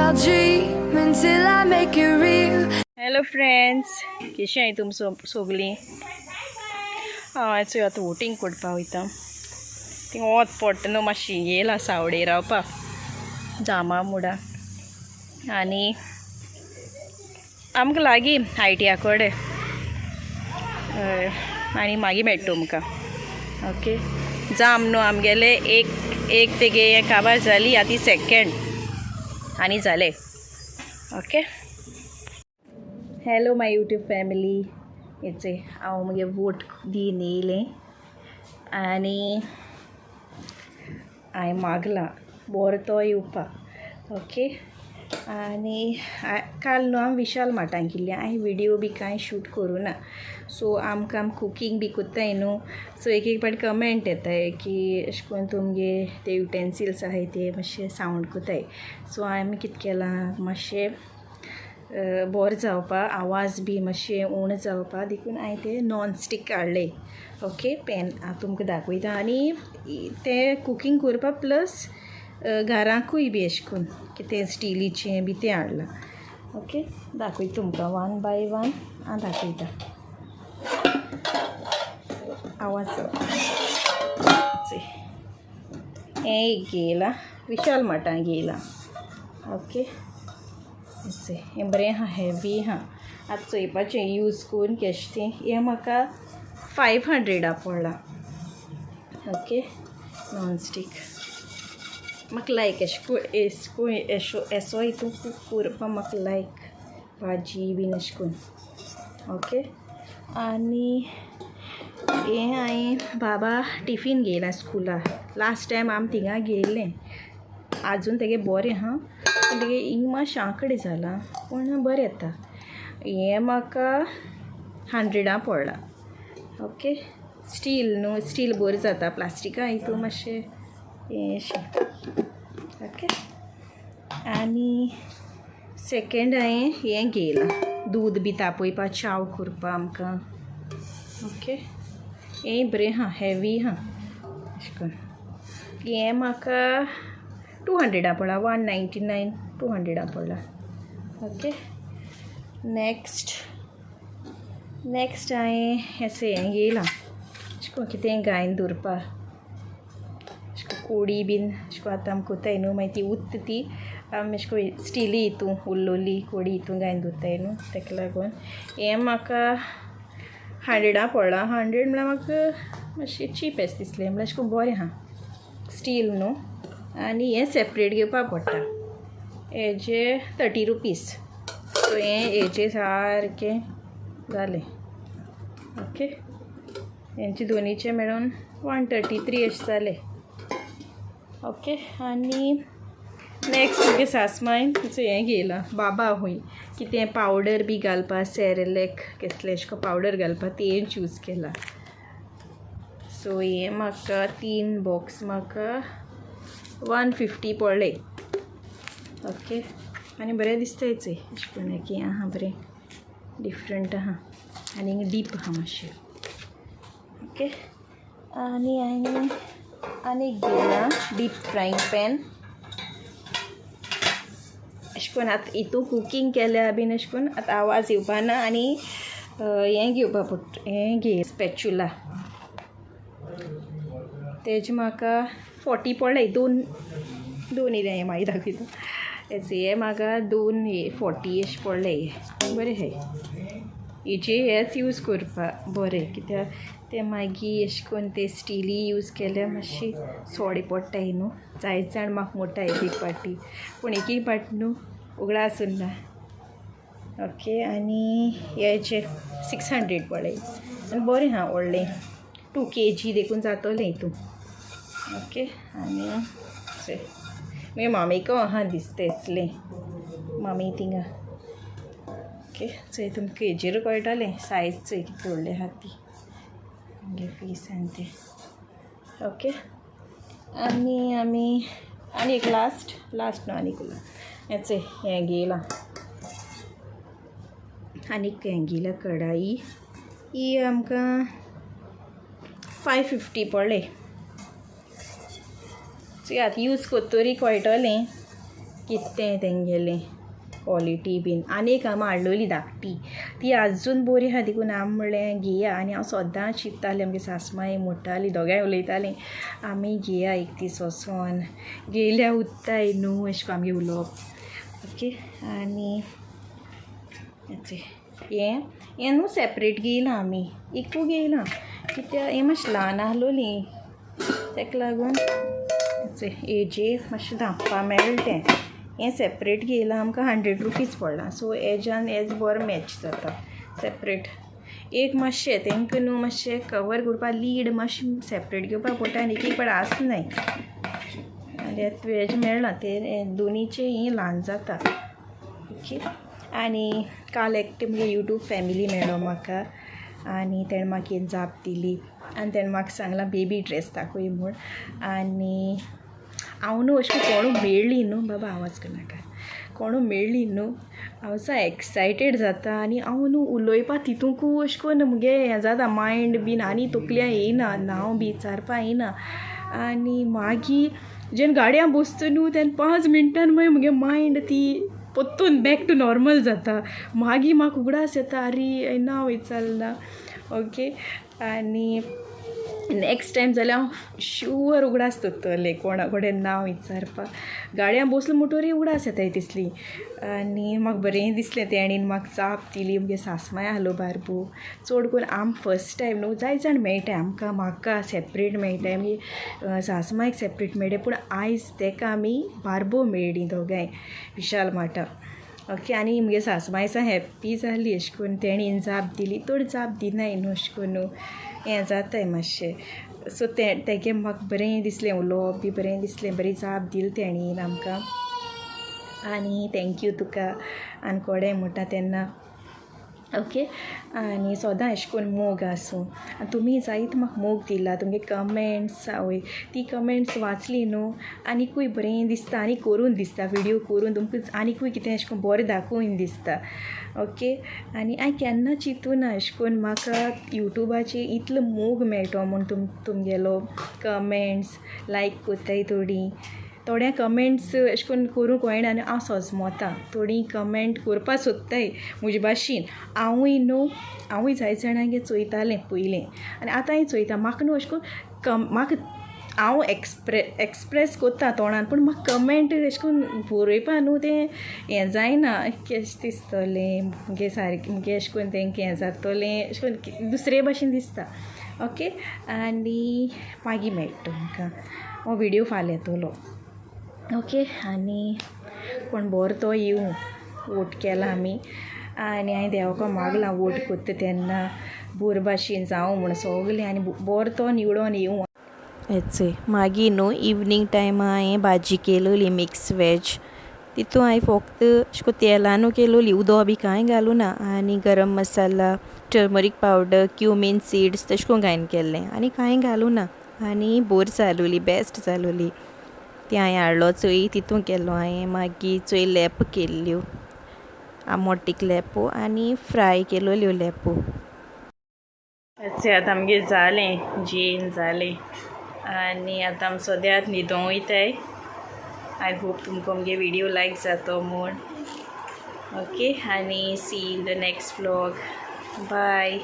I'll dream until I make it real. Hello friends, कशी आहाय तुम सोगलीं? हांव आयज आतां वोटींग करपा वयता. थिंग वोत पडटा न्हू, मातशी येयला सावडे रावपाक जामा मुडा आनी आमकां लागीं आयटीआ कडेन. हय, आनी मागीर मेळटा तुमकां. ओके, जाम न्हू आमगेले एक एक तेगे हें काबार जाली, आतां सेकेंड आनी जालें. Okay, hello my YouTube family. हेचे हांव मुगे वोट दीन येयलें आनी हांवें मागलां बरो तो येवपाक. ओके, आनी काल न्हू आमी विशाल मार्टान गेल्लीं. हांवें विडियो बी कांय शूट करूं ना. सो आमकां आमी कुकींग बी कोत्ताय न्हू, सो एक एक पाटी कमेंट येताय की अशें करून तुमगे ते युटेन्सिल्स आहाय ते मातशे सावंड कोत्ताय. सो आमी कितें केलां, मातशें बरें जावपा, आवाज बी मातशें उणें जावपा देखून हांवें तें नॉन स्टीक हाडलें. ओके, पॅन हांव तुमकां दाखयता. आनी तें कुकींग करपा प्लस घराकूय बी अशें करून कितें स्टिलीचें बी तें हाडलां. ओके, दाखयता तुमकां वन बाय वन हांव दाखयता. आवाज हें एक घेयलां, विशाल मार्टान घेयलां. ओके, हें बरें आहा, हेवी आहा. आतां चोयपाचें यूज करून केशें तें. हें म्हाका 500 पडलां. ओके, नॉन स्टीक म्हाका लायक एशें करून एशो एसो हितून कूक करपा म्हाका लायक, भाजी बीन अशें करून. ओके, आनी हें हांवें बाबा टिफीन घेयला स्कुला. लास्ट टायम आमी थिंगा घेयल्लें, आजून तेगे बरें आहा, पूण तेगे हिंग मातशें आंकडे जालां, पूण बरें येता. हें म्हाका 100 पडलां. ओके, स्टील न्हू, स्टील बरें जाता, प्लास्टिका हितून मातशें हें अशें. ओके, आनी सेकेंड हांवें हें घेयलां, दूद बी तापोवपा, च्याव करपा आमकां. ओके, हें बरें आहा, हेवी आहा अशें करून. हें म्हाका 200 पडलां, 199, 200 पडलां. ओके, नेक्स्ट नेक्स्ट हांवें हें हें घेयलां, अशें करून कितें गायन दवरपा, अशें करून कोडी बीन अशें करून. आतां आमी कोत्ताय न्हू, मागीर ती उत्ता ती आमी अशें करून स्टिली हितून उरलोली कोडी हितून गायन दवरताय न्हू, ताका लागून हें म्हाका 100 पडलां. 100 म्हळ्यार म्हाका मातशें चीप एशें दिसलें, म्हळ्यार अशें करून बरें आहा, स्टील न्हू. आनी हें सेपरेट घेवपा पडटा, हेजे 30 रुपीज. सो हें हेजे सारकें जालें. ओके, हेंचे दोनीचे मेळून 133 अशें जालें. ओके, आनी नेक्स्ट मुगे सासमांयन हें घेयलां, बाबा हूंय कितें पावडर बी घालपा, सेरेलेक केसलें अशें करून पावडर घालपा, तें चूज केलां. सो हें म्हाका तीन बॉक्स म्हाका 150 पडले. ओके, आनी बरें दिसता चोय अशें करून की आहा, बरें डिफरंट आहा आनी डीप आहा मातशें. ओके, आनी हांवें आनी एक घेयलां डीप फ्रायंग पॅन. अशें करून आतां हितू कुकींग केल्या बीन अशें करून आतां आवाज येवपा ना. आनी हें घेवपा पडटा, हें घे स्पॅच्युला, तेजे म्हाका 40 पडले. दोन दोन येयले. हें मागीर दाखयता. हें म्हाका दोन 40 अशें पडले. हें बरें आहाय, हेजे हेच यूज करपा बरें, कित्याक ते मागीर अशें करून ते स्टिली यूज केल्यार मातशी सोडे पडटाय न्हू. जायत जाण म्हाका म्हणटाय एक एक पाटी, पूण एक एक पाटी न्हू उगडास उरना. ओके, आनी हेजे 600 पडले आनी बरें आहा, व्हडलें 2 kg देखून जातोलें हितून. ओके, आनी मागीर मामीको आहा दिसता इसलें मामी थिंगा. ओके, चोय तुमकां हेजेर कळटलें सायज, चोय कितली व्हडली आहा ती मागीर फीस आनी तें. ओके, आनी आमी आनी एक लास्ट लास्ट न्हू, आनी उरलां. हें चोय, हें घेयलां आनी हें घेयलां कढाई. ही आमकां 550 पडले. चोय आतां यूज कोत्तरी कळटलें. कितें तेंगेलें क्वॉलिटी बीन. आनी एक आमी हाडलोली धाकटी, ती आजून बरी आहा, देखून आमी म्हणलें घेया. आनी हांव सदां चिंत्तालें, आमगे सासमांय म्हणटाली, दोगांय उलयतालीं, आमी घेया एक दीस वचोन, घेयल्या उत्ताय न्हू, अशें करून आमगे उलोवप. ओके, आनी हें हें न्हू सेपरेट घेयलां आमी, एकू घेयलां कित्याक हें मातशें ल्हान आसलोलीं, ताका लागून हेजेर मातशें धांपपा मेळटा तें. हें सेपरेट घेयलां, आमकां 100 रुपीज पडलां. सो हेज्यान हेच बरें मॅच जाता सेपरेट. एक मातशें तांकां न्हू मातशें कवर करपा लीड मातशें सेपरेट घेवपा पडटा आनी एक एक पाट आसनाय. आनी वेज मेळना ते दोनीचे हें ल्हान जाता. ओके, आनी काल एकटे मुगे यूट्यूब फॅमिली मेळ्ळो म्हाका आनी तेणें म्हाका एक जाप दिली आनी तेणें म्हाका सांगलां बेबी ड्रेस दाखय म्हूण. आनी हांव न्हू अशें कोणू मेळ्ळी न्हू, बाबा आवाज करनाका, कोणू मेळ्ळी न्हू हांव सा एक्सायटेड जाता आनी हांव न्हू उलोयपा तितूंकू अशें करून मुगे हें जाता, मायंड बीन आनी तकल्या येयना, नांव बी विचारपा येयना. आनी मागीर जेन्ना गाडयां बसता न्हू तेन्ना 5 मिनटान मागीर मुगे मायंड ती पोत्तून बॅक टू नॉर्मल जाता. मागीर म्हाका उगडास येता, आरे नांव विचारना. ओके, आनी नेक्स्ट टायम जाल्यार हांव शुअर उगडास दवरतलें कोणा कडेन नांव विचारपाक. गाडयां बसलो म्हणटरी उगडास येताय तिसली. आनी म्हाका बरें दिसलें तेणीन म्हाका जाप दिली. मुगे सासमांय आहलो बारबू, चड करून आम फर्स्ट टायम न्हू जाय जाण मेळटाय आमकां, म्हाका सेपरेट मेळटाय, मागीर सासमांयक सेपरेट मेळटाय, पूण आयज तेका आमी बारबो मेळ्ळीं दोगांय विशाल मार्टा. ओके, आनी मुगे सासमांय सा हॅप्पी जाली अशें करून तेणीन जाप दिली. चड जाप दिनाय न्हू अशें करून हें जाताय मातशें. सो तें तेगे म्हाका बरें दिसलें, उलोवप बी बरें दिसलें, बरी जाप दिली तेणीन आमकां. आनी thank you तुका आनी कोडे म्हणटा तेन्ना. ओके, आनी सदां अशें करून मोग आसूं. आनी तुमी जायत म्हाका मोग दिला, तुमगे कमेंट्स आवय ती कमेंट्स वाचली न्हू आनीकूय बरें दिसता, आनी करून दिसता विडियो करून तुमकां आनीकूय कितें अशें करून बरें दाखोवन दिसता. ओके, आनी हांवें केन्ना चिंतूना अशें करून म्हाका यूट्यूबाचेर इतलो मोग मेळटो म्हूण. तुमगेलो कमेंट्स लायक कोत्ताय, थोडीं थोड्या कमेंट्स अशें करून करूंक कळना आनी हांव सोजमोता, थोडीं कमेंट करपा सोदताय म्हजे भाशेन. हांवूय न्हू हांवूय जाय जाणांगेर चोयतालें पयलें आनी आतांय चोयता. म्हाका न्हू अशें करून म्हाका हांव एक्सप्रेस कोत्ता तोंडान, पूण म्हाका कमेंट अशें करून बरोवपा न्हू तें हें जायना, केशें दिसतलें मुगे सारकें, मुगे अशें करून तेंकां हें जातोलें अशें करून दुसरे भाशेन दिसता. ओके, आनी मागीर मेळटा तुमकां, हो विडियो फाल्यां येतलो. ओके, आनी कोण बरो तो येवं, वोट केला आमी आनी हांवें देवाक मागलां वोट कोत्ता तेन्ना बोर भाशेन जावं म्हूण सगलें, आनी बरो तो निवडोन येवं. हेचय मागीर न्हू इवनींग टायमा हांवें भाजी केलोली मिक्स वेज, तितू हांवें फक्त अशें करून तेलानू केलोली, उदक बी कांय घालूं ना. आनी garam masala, turmeric powder, cumin seeds तशें करून घायन केल्लें आनी कांय घालूं ना. आनी बोर जालोली, बेस्ट जालोली. ती हांवें हाडलो चोय तितू केल्लो हांवें. मागीर चोय लेप केल्ल्यो, आमोटीक लेपो आनी फ्राय केलोल्यो लेपो. आतां आमगेर जालें जेन जालें आनी आतां आमी सद्याक न्हिदों वयताय. I hope तुमकां आमगे विडियो लायक जातो म्हूण. ओके, आनी see in the next vlog. Bye.